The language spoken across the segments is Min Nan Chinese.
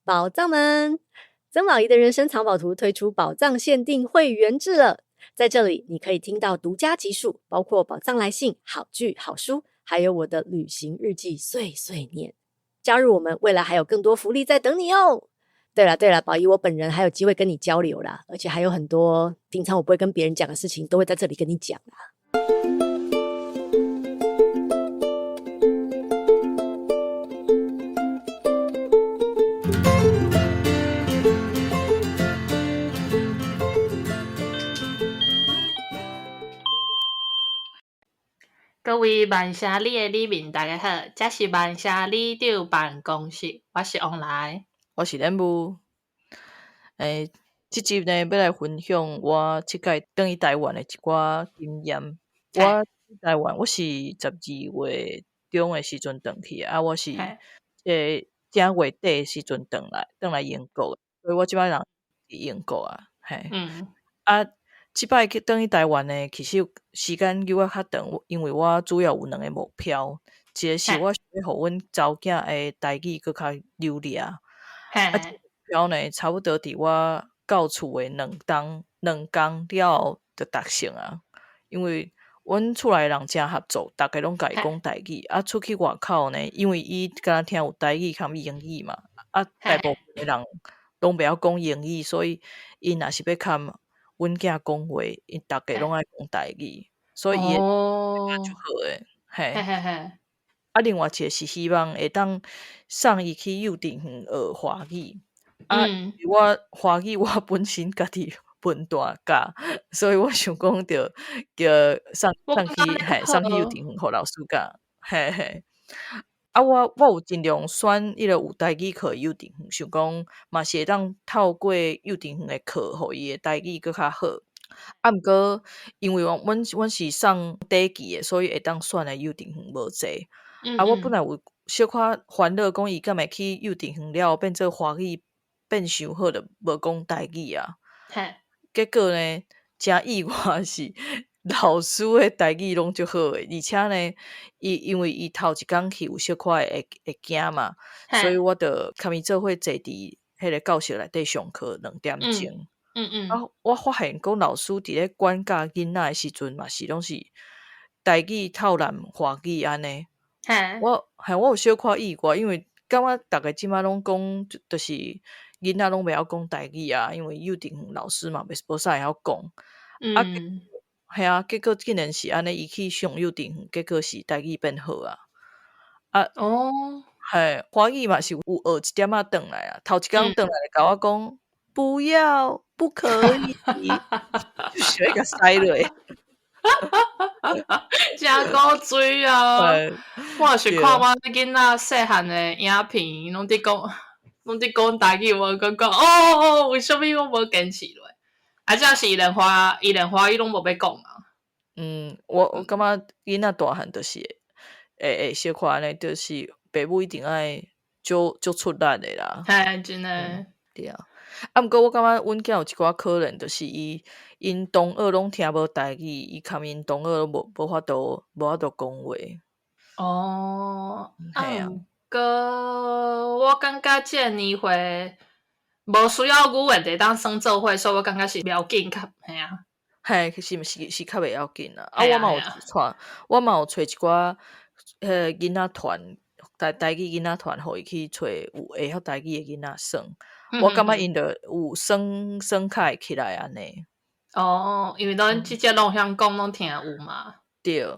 寶藏們，曾寶儀的人生藏寶圖推出寶藏限定會員制了。在這裡，你可以聽到獨家集數，包括寶藏來信、好劇、好書，還有我的旅行日記碎碎念。加入我們，未來還有更多福利在等你哦。對了對了，寶儀我本人還有機會跟你交流啦，而且還有很多平常我不會跟別人講的事情，都會在這裡跟你講啦。各位萬社里的里民，大家好，這是萬社里長辦公室，我是王來，我是任務。欸，這集呢，欲來分享我這擺轉去台灣的一寡經驗。我台灣，我是12月中的時陣轉去的，啊，我是正月底的時陣轉來英國的，所以我這擺人佇英國啊，嘿。啊，這擺去轉去台灣呢，其實時間猶較較長，因為我主要有兩个目標，一个是我想欲予阮查某囝的台語閣較流利啊，啊，這個目標呢，差不多佇我到厝的2工了後就達成啊，因為阮厝內人誠合作，逐家攏共伊講台語，啊，出去外口呢，因為伊敢若聽有台語含英語嘛，啊，大部分的人攏袂曉講英語，所以𪜶若是欲含阮囝講話，𪜶逐家攏愛講台語，所以伊會足好的，嘿。啊，另外一個是希望會當送伊去幼稚園學華語，啊，我華語我本身家己笨蛋教，所以我想講著叫送去，嘿，送去幼稚園予老師教，嘿嘿。啊，我有盡量選彼個有台語課的幼稚園，想講嘛是會當透過幼稚園的課，予伊的台語閣較好。啊，毋過因為阮是送短期的，所以會當選的幼稚園無濟。啊，我本來有小可煩惱，講伊敢會去幼稚園了後變做華語變傷好，就無講台語啊。結果呢，誠意外是老師的台語攏足好的，而且呢，伊因為伊頭一工去有小可會驚嘛，所以我就共伊做伙坐佇彼個教室內底上課2點鐘。啊，我發現講老師佇咧管教囡仔的時陣嘛是攏是台語透濫華語按呢。我有小可意外，因為感覺逐家這擺攏講，就是囡仔攏袂曉講台語啊，因為幼稚園老師嘛，袂無啥會曉講。啊，嘿啊，結果竟然是按呢，伊去上幼稚園，結果是台語變好啊。啊，嘿，華語嘛是有學一點仔轉來啊。頭一工轉來就共我講，不要，不可以，就想欲共塞落。誠古錐啊！我也是看阮囡仔細漢的影片，攏佇講台語，我感覺哦，為啥物我無堅持落？啊，這是伊連華語攏無欲講啊。嗯，我感覺囡仔大漢就是會小可按呢，就是爸母一定愛足足出力的啦。嘿，真的。對啊。啊，毋過我感覺阮囝有一寡可能，就是伊𪜶同學攏聽無台語，伊含𪜶同學攏無法度講話。哦，嘿啊。毋過我感覺這個年歲無需要語言會當算做伙，所以我感覺是袂要緊較，嘿啊。嘿，其實是較袂要緊啦。啊，我嘛有揣一寡彼个囡仔團，台語囡仔團，予伊去揣有會曉台語的囡仔耍。我感覺𪜶就有耍耍較會起來按呢。哦，因為攏直接攏曉講，攏聽有嘛。對。啊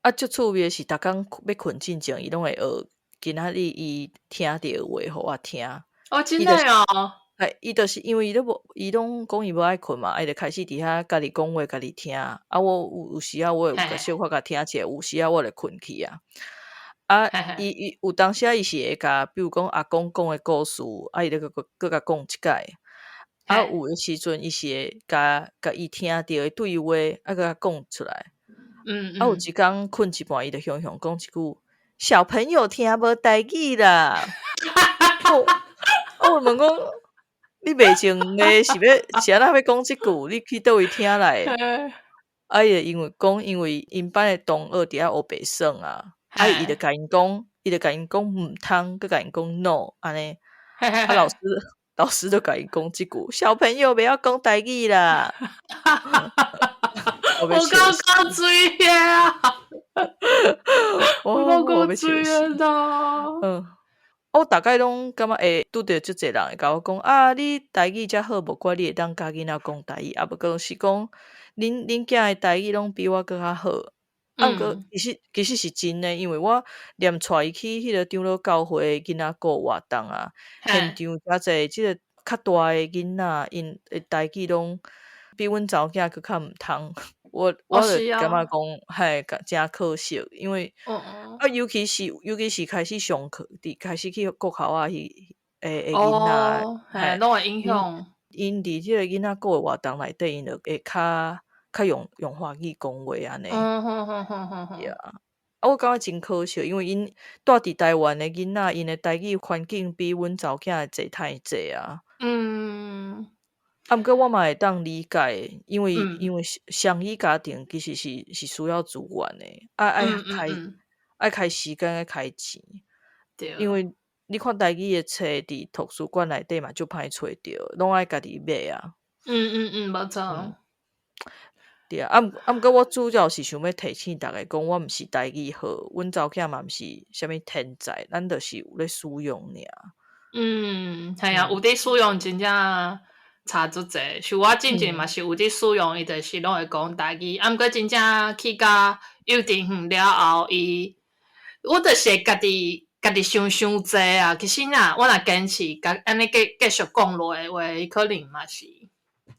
啊，足趣味的是，逐工欲睏進前，伊攏會學今仔日伊聽著的話予我聽。哦，真的哦。嘿，伊就是因為伊都無，伊攏講伊無愛睏嘛，伊就開始佇遐家己講話，家己聽。啊，我有時仔我會有小可共聽一下，有時仔我就睏去啊。啊，伊有當時仔伊是會共，比如講阿公講的故事，啊，伊就閣共講一擺。啊，有的時陣伊是會共伊聽著的對話，啊，閣共講出來。啊，有一工睏一半，伊就雄雄講一句：小朋友聽無台語啦。我問講，你袂種的是欲是按怎欲講這句？你去佗位聽來的？啊，伊就因為講，因為𪜶班的同學佇遐烏白耍啊，啊，伊就共𪜶講，伊就共𪜶講毋通，閣共𪜶講 no 按呢。啊，老師就共伊講這句：小朋友袂曉講台語啦。我夠古錐的啊！我夠古錐的。嗯，我逐擺攏感覺會拄著足濟人會共我講啊，你台語遮好，無怪你會當教囡仔講台語，啊無閣是講恁囝的台語攏比我閣較好。啊，毋過其實是真的，因為我連帶伊去彼個長老教會囡仔顧活動啊，現場誠濟這個較大的囡仔，𪜶的台語攏比阮查某囝閣較毋通。我就感覺講，嘿，誠可惜，因為啊，尤其是開始上課，佇開始去國校啊，彼的囡仔，嘿，攏會影響。𪜶佇這個囡仔顧的活動內底，𪜶就會較用華語講話按呢。對啊，啊，我感覺真可惜，因為𪜶蹛佇台灣的囡仔，𪜶的台語環境比阮查某囝的濟太濟啊。啊，毋過我嘛會當理解，因為雙語家庭其實是需要資源的，愛開時間，愛開錢。因為你看台語的冊佇圖書館內底嘛足歹揣著，攏愛家己買啊。嗯嗯嗯，無錯。對啊，啊，毋過我主要是想欲提醒逐家講，我毋是台語好，阮查某囝嘛毋是啥物天才，咱就是有咧使用爾。嗯，係啊，有佇使用真正差足濟。像我進前嘛是有佇使用，伊就是攏會講台語。啊，毋過真正去到幼稚園了後，伊我就是會家己想傷濟啊。其實若我若堅持共按呢繼續講落的話，伊可能嘛是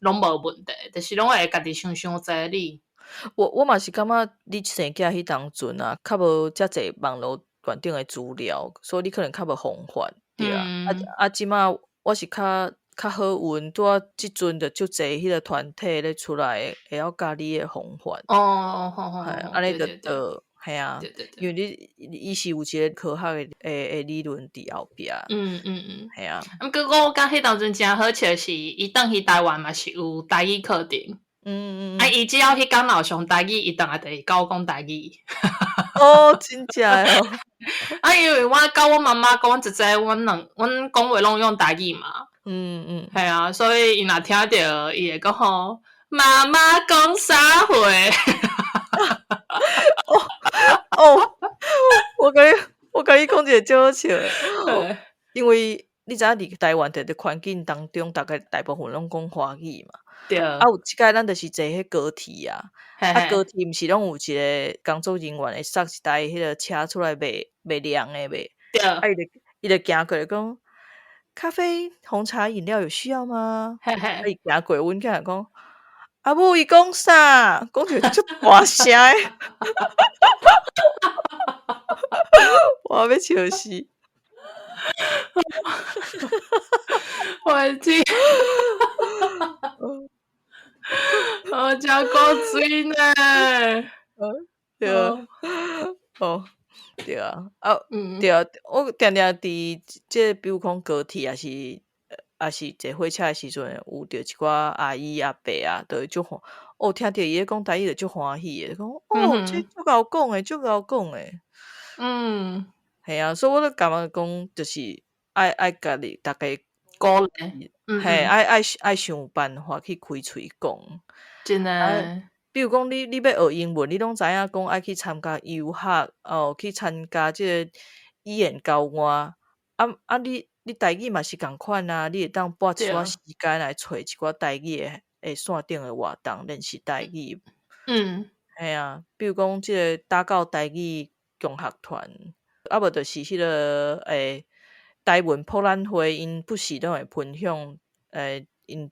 攏無問題，就是攏會家己想傷濟你。我嘛是感覺你生囝彼當陣啊，較無遮濟網路懸頂的資料，所以你可能較無方法，對啊。啊，這馬我是較好運，拄仔這陣就足濟彼個團體咧出來，會曉教你的方法。哦，好好好，按呢就嘿啊，因為你伊是有一個科學的理論佇後壁。嘿啊。毋過我感覺彼當陣誠好笑是，伊轉去台灣嘛是有台語課程。啊，伊只要彼工若有上台語，伊轉來就會共我講台語。哦，真正哦。啊，因為我佮阮媽媽講，阮姐姐，阮講話攏用台語嘛。係啊，所以伊若聽著，伊會講吼，媽媽講啥話？哦，我共你講一個足好笑的，因為你知影佇台灣佇佇環境當中，逐家大部分攏講華語嘛。對。啊，有一擺咱就是坐彼高鐵啊，啊，高鐵毋是攏有一個工作人員會送一台彼個車出來賣涼的袂？對。啊，伊就行過來講，咖啡、紅茶、飲料有需要嗎？啊，伊行過，阮囝就講，阿母伊講啥？講一個足大聲的，我欲笑死。我天！哦，誠古錐呢。對啊，哦，對啊，啊，對啊，我定定佇這個，比如講高鐵，抑是坐火車的時陣，有著一寡阿姨阿伯啊，就會足歡，哦，聽著伊咧講台語就足歡喜的，講哦，這足𠢕講的，足𠢕講的。係啊，所以我就感覺講，就是愛家己逐家鼓勵，嘿，愛想辦法去開喙講。真的。比如講，你欲學英文，你攏知影講愛去參加遊學，哦，去參加這個語言交換。啊，你台語嘛是仝款啊，你會當撥一寡時間來揣一寡台語的線頂的活動，練習台語。嘿啊，比如講這個打狗台語共學團，啊無就是彼個台文博覽會，𪜶不時攏會分享𪜶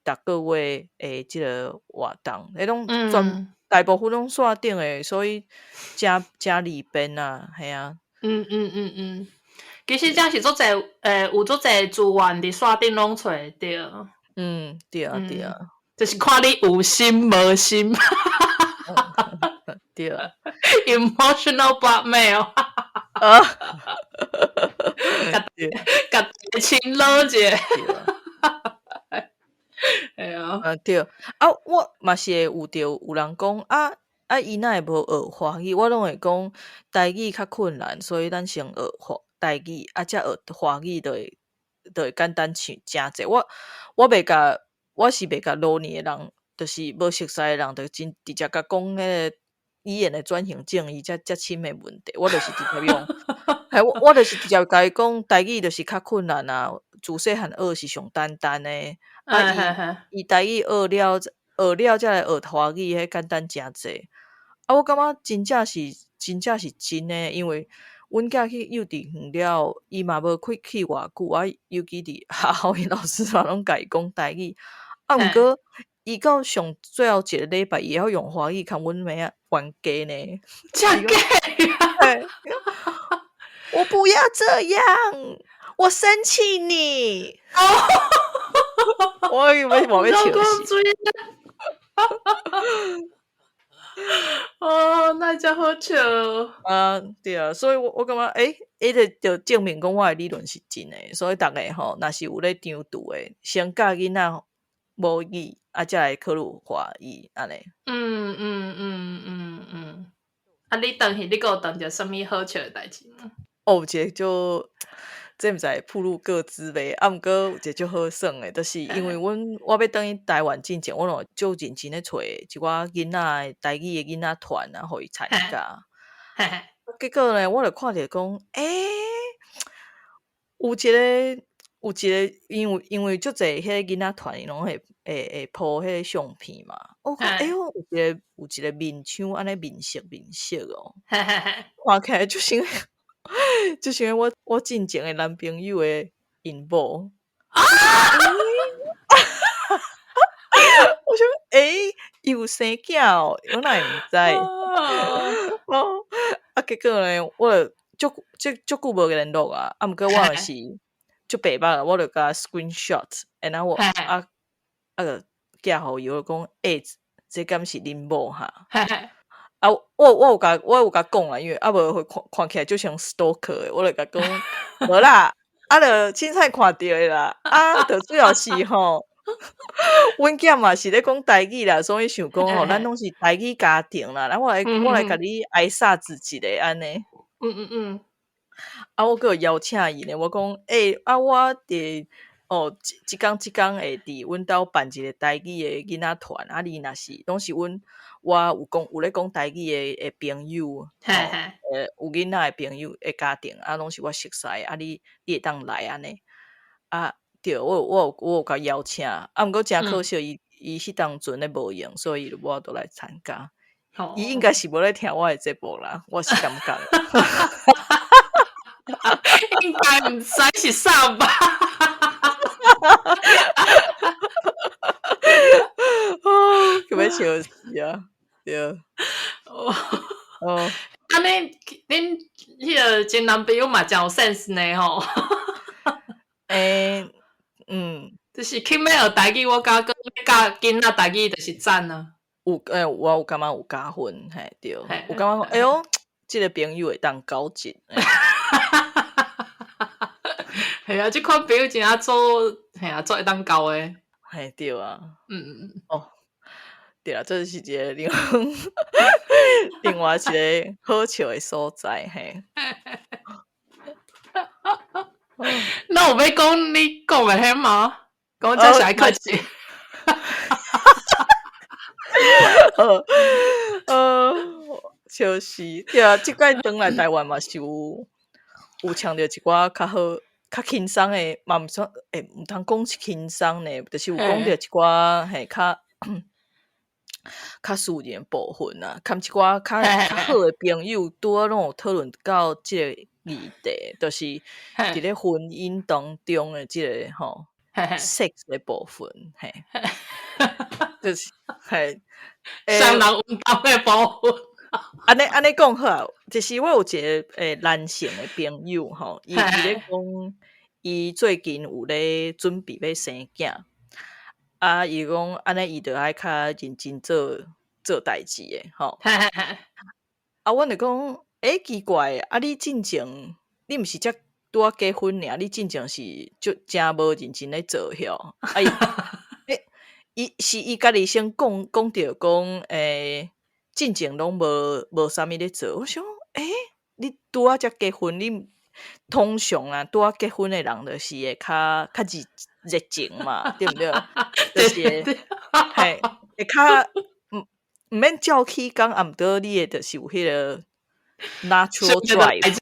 逐個月的這個活動，彼攏全大部分攏線頂的，所以誠誠利便啊，嘿啊。其實這是足濟，有足濟資源佇線頂攏揣會著。嗯，對啊，對啊。就是看你有心無心。對啊。 Emotional blackmail。啊。共親攏者。對啊。啊，對。啊，我嘛是會有著有人講啊啊，伊哪會無學華語？我攏會講台語較困難，所以咱先學華台語，啊，才學華語就會就會簡單像誠濟。我袂共，我是袂共老年的人，就是無熟似的人，就真直接共講彼个語言的轉型正義遮遮深的問題，我就是直接用，嘿，我就是直接共伊講，台語就是較困難啊，自細漢學是上簡單的，啊，伊台語學了才來學華語，彼簡單誠濟。啊，我感覺真正是真的，因為阮囝去幼稚園了，伊嘛無去去偌久啊，尤其佇學校，𪜶老師嘛攏共伊講台語，啊，毋過伊到上最後一个禮拜，伊會曉用華語共阮妹仔冤家呢。真假？我不要這樣，我生氣你。我以為我欲笑死。哦，那遮好笑。啊，對啊，所以我感覺，欸，彼个就證明講我的理論是真的，所以逐家吼，若是有咧長途的，先教囡仔母語，啊，才來考慮華語，按呢。啊，你轉去，你閣有當著啥物好笑的代誌無？哦，有一个就，這毋知會暴露個資袂？啊，毋過有一个足好耍的，就是因為阮我欲轉去台灣進前，我攏會足認真咧揣一寡囡仔的台語的囡仔團啊，予伊參加。結果呢，我就看著講，欸，有一個，因為足濟彼個囡仔團，伊攏會 po 彼個相片嘛。我看，欸，有一個面像按呢面熟面熟哦，看起來就像就像我進前的男朋友的𪜶某。我想，欸，伊有生囝哦，我哪會毋知？哦，啊，結果呢，我就足足足久無聯絡啊，啊，毋過我嘛是足白目，我就共 screenshot，然後我啊，就寄予伊，我講，欸，這敢是恁某哈？啊，我有共講啦，因為啊無會看起來就像 stalker 的，我就共講，無啦，啊，就凊彩看著的啦，啊，就主要是吼，阮囝嘛是咧講台語啦，所以想講吼，咱攏是台語家庭啦，啊，我來共你挨殺子一下按呢。啊，我閣有邀請伊呢，我講，欸，啊，我佇哦，這工這工會佇阮兜辦一個台語的囡仔團，啊，你若是攏是阮我有講有咧講台語的朋友，吼，有囡仔的朋友的家庭，啊，攏是我熟似的，啊，你會當來按呢。啊，對，我有共邀請，啊，毋過誠可惜，伊彼當陣咧無閒，所以伊就無法度來參加。伊應該是無咧聽我的節目啦，我是感覺。應該毋知是啥吧？哦，欲笑死啊！對。哦。按呢，恁彼个前男朋友嘛誠有 sense 呢吼。欸，嗯。就是起碼學台語，我感覺教囡仔台語就是讚啊。有，欸，我有感覺有加分，嘿，對。有感覺講，哎喲，這个朋友會當交情。係啊，這款朋友真正做，嘿啊，做會當交的。嘿，對啊。哦，對啊，這是一个另外一个好笑的所在，嘿。那有欲講你講的彼嗎？講這是愛客氣。笑死！對啊，這擺轉來台灣嘛是有搶著一寡較好、較輕鬆的，嘛毋算，欸，毋通講是輕鬆呢，就是有講著一寡嘿較較私人的部分啊，含一寡較較好的朋友，拄仔攏有討論到這个議題，就是佇咧婚姻當中的這个吼 sex 的部分，嘿，就是嘿，雙人運動的部分。按呢按呢講好啊，就是我有一个男性的朋友吼，伊咧講，伊最近有咧準備欲生囝，啊，伊講按呢伊就愛較認真做做代誌的吼。啊，阮就講，欸，奇怪，啊，你進前你毋是才拄仔結婚爾，你進前是足誠無認真咧做曉？啊，伊，欸，伊是伊家己先講講著講，欸，進前攏無啥物咧做。我想，欸，你拄仔才結婚，你通常啊，拄仔結婚的人就是會較熱情嘛，對毋對？就是會，嘿，會較毋免照起工，啊，毋過你會就是有彼个 natural drive，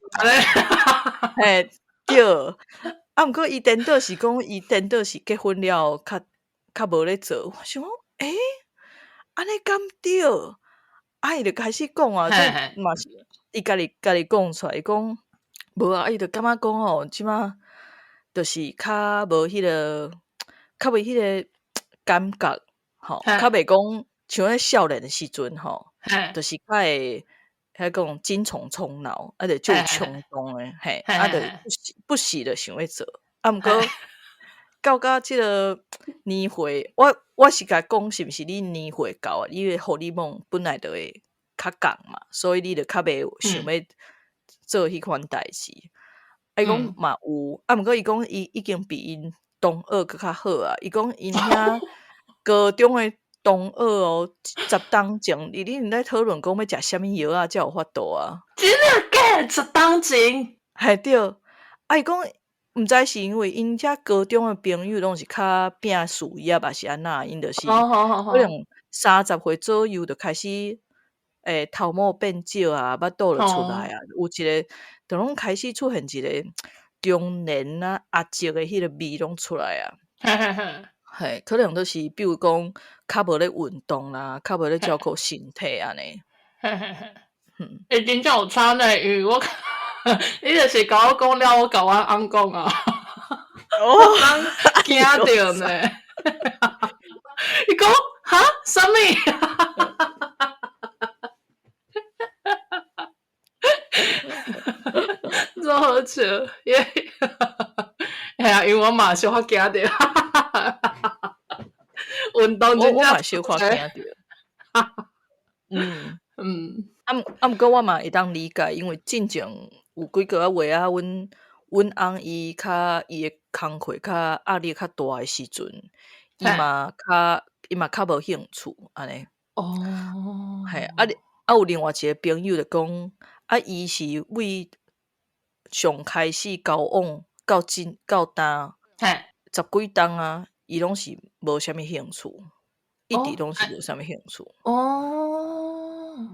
嘿，對。啊，毋過伊顛倒是講，伊顛倒是結婚了後較無咧做。我想講，欸，按呢敢對？啊，伊就開始講啊，這嘛是伊家己講出來，伊講無啊，伊就感覺講吼，這馬就是較無彼个，較無彼个感覺，吼，較袂講像咧少年的時陣吼，就是較會彼講精蟲衝腦，啊，就足有衝動的，嘿，啊，就不時就想欲做。啊，毋過到甲這个年歲，我是共講，是毋是你年歲到啊？你的荷爾蒙本來就會較仝嘛，所以你就較袂想欲做彼款代誌。啊，伊講嘛有，啊，毋過伊講伊已經比𪜶同學閣較好啊。伊講𪜶遐高中的同學哦，10冬前，伊恁咧討論講欲食啥物藥仔才有法度啊？真的假？10冬前？嘿對，啊，伊講毋知是因為𪜶遮高中的朋友攏是較拚事業，抑是按怎，𪜶就是可能30歲左右就開始，頭毛變少啊，腹肚就出來啊，有一個，就攏開始出現一個中年啊阿叔的彼個味攏出來啊。嘿，可能就是比如講較無咧運動啦，較無咧照顧身體按呢。欸，真正有差呢，因為我你就是共我講了，我共阮翁講啊，哦，驚著呢。伊講哈？啥物？足好笑，耶！嘿啊，因為我嘛小可驚著。運動我嘛小可驚著。啊，毋過我嘛會當理解，因為進前有幾個月仔，阮翁伊較伊的工課較壓力較大的時陣，伊嘛較無興趣按呢。哦。嘿，啊，啊有另外一個朋友就講，啊，伊是為上開始交往到今到今十幾冬啊，伊攏是無啥物興趣，一直攏是無啥物興趣。哦。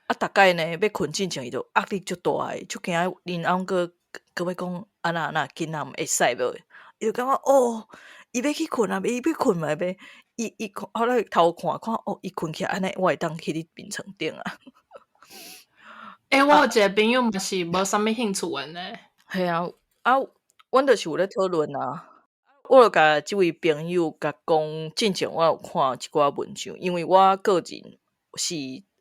啊，逐擺呢，欲睏進前，伊就壓力足大的，足驚𪜶翁閣閣欲講按怎按怎，囡仔會使無？伊就感覺哦，伊欲去睏啊，伊欲睏嘛欲，伊看後來偷看看哦，伊睏起來按呢，我會當去你眠床頂啊。欸，我有一個朋友嘛是無啥物興趣的呢。嘿啊，啊，阮就是有咧討論啊。我就共這位朋友共講，進前我有看一寡文章，因為我個人是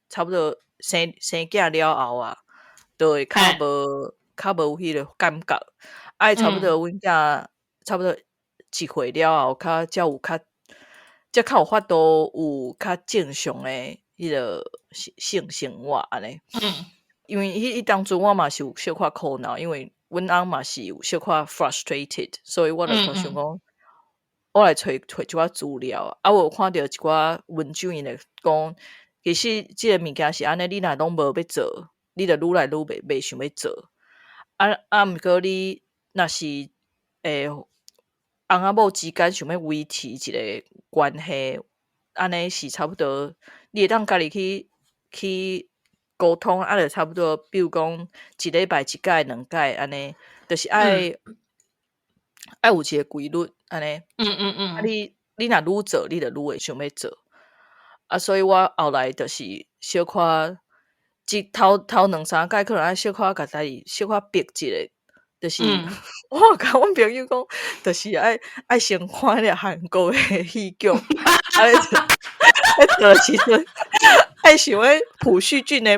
差不多生囝了後啊，就會較無彼个感覺，啊，差不多阮囝差不多1歲了後，較才有較才較有法度有較正常的彼个性生活按呢。因為彼當陣我嘛是有小可苦惱，因為阮翁嘛是有小可 frustrated，所以我就想講，我來揣揣一寡資料，啊，我有看著一寡文章，𪜶就講，其實這个物件是按呢，你若攏無欲做，你就愈來愈袂想欲做。啊，毋過你若是翁仔某之間想欲維持一個關係，按呢是差不多，你會當家己去溝通，啊，就差不多，比如講一禮拜一擺、兩擺按呢，就是愛有一個規律按呢。啊你若愈做，你就愈會想欲做。啊，所以我後來就是小可，這頭兩三擺可能愛小可共家己小可逼一下，就是，我有共阮朋友講，就是愛先看彼个韓國的戲劇，啊，咧做的時陣，愛想欲朴敘俊的，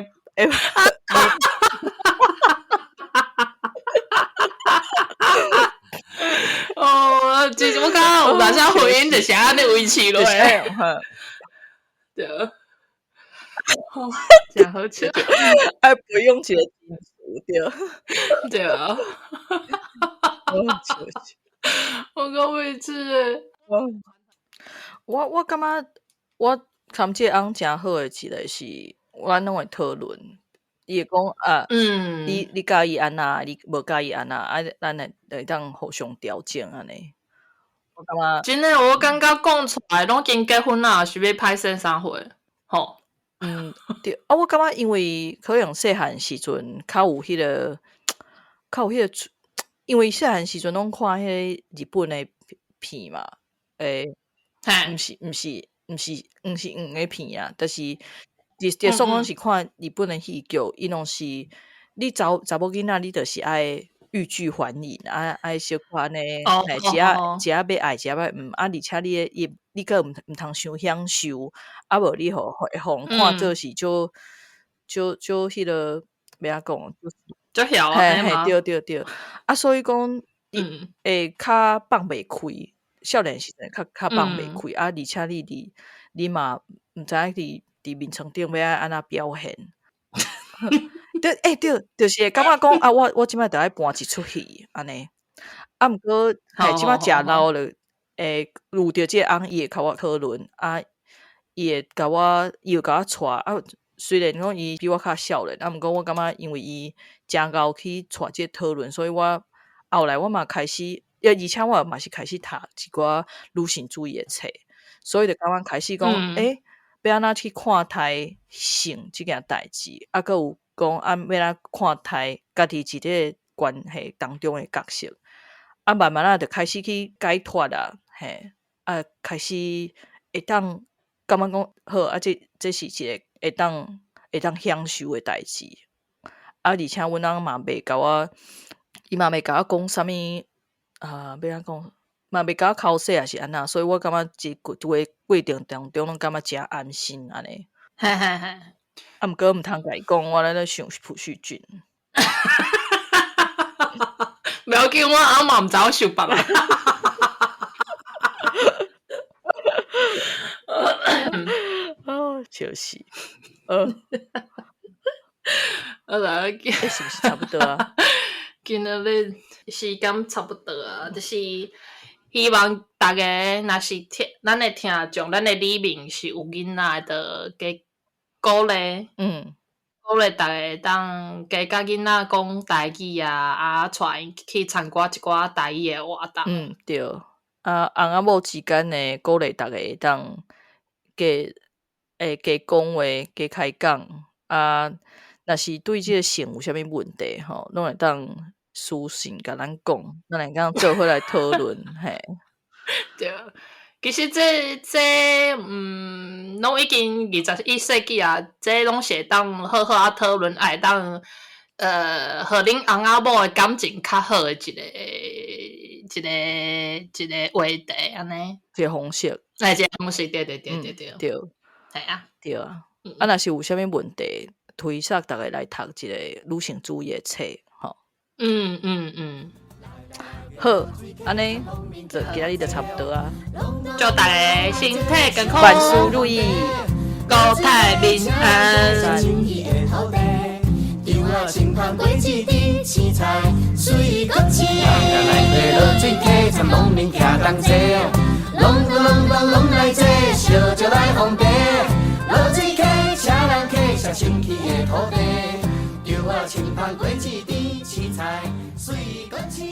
哦，其實我感覺有當時婚姻就是按呢維持落來。對。真好笑。愛培養一個情緒，對。對啊。我講袂出的。我感覺我參這个翁誠好的一個是，阮攏會討論，伊會講啊，你佮意按怎，你無佮意按怎，啊，咱會當互相調整按呢。我感覺真的，我感覺講出來攏已經結婚啦，是欲歹勢啥貨？吼。嗯，對啊，我感覺因為可能細漢時陣較有彼個，較有彼個，因為細漢時陣攏看彼個日本的片嘛，毋是黃的片啊，就是就算講是看日本的戲劇，伊攏是你查查某囡仔，你就是愛欲拒還迎，啊，愛小可按呢，一仔一仔欲愛，一仔欲毋，啊，而且你的伊你閣毋通傷享受，啊無你予會予人看做是足足足彼個欲按怎講，足囂嘿嘿，對對對，啊，所以講伊會較放袂開，少年時陣較較放袂開，啊，而且你佇你嘛毋知影佇眠床頂欲愛按怎表現。對，對，就是會感覺講啊，我這擺著愛搬一齣戲按呢。啊，毋過嘿，這擺食老了，會遇著這個翁，伊會共我討論，啊，伊會共我，伊會共我帶，啊，雖然講伊比我較少年，啊，毋過我感覺因為伊誠𠢕去帶這個討論，所以我後來我嘛開始，而且我嘛是開始讀一寡女性主義的冊，所以就感覺開始講，欲按怎去看待性這件代誌，啊，閣有講啊，欲按怎看待家己佇這個關係當中的角色，啊，慢慢仔就開始去解脫啊，嘿，啊，開始會當感覺講好，啊，這是一個會當享受的代誌，啊，而且阮翁嘛袂共我，伊嘛袂共我講啥物，啊，欲按怎講，嘛袂共我剾洗抑是按怎，所以我感覺這個過程當中攏感覺誠安心按呢。嘿嘿嘿。啊，毋過毋通共伊講，我咧想朴敘俊。袂要緊，我翁嘛毋知我想別人。哦，笑死。好啦，是毋是差不多啊？今仔日時間差不多啊，就是希望大家若是聽咱的聽眾，咱的裡面是有囡仔的，就加鼓勵，鼓勵大家會當加佮囡仔講台語啊，啊，帶𪜶去參加一寡台語的活動。嗯，對。啊，翁仔某之間呢，鼓勵大家會當加會加講話，加開講。啊，若是對這個性有啥物問題吼，攏會當私信共咱講，咱會當做伙來討論嘿。對，其實這攏已經21世紀啊，這攏是會當好好仔討論，會當予恁翁仔某的感情較好的一個話題按呢。一個方式。欸，一個方式，對對對對對。對。係啊。對啊。啊，若是有啥物問題，推捒逐家來讀一個女性主義的冊，吼。好，按呢，就今仔日就差不多啊。祝大家身體健康，萬事如意，國泰民安。青芳果子甜，凊彩水果青。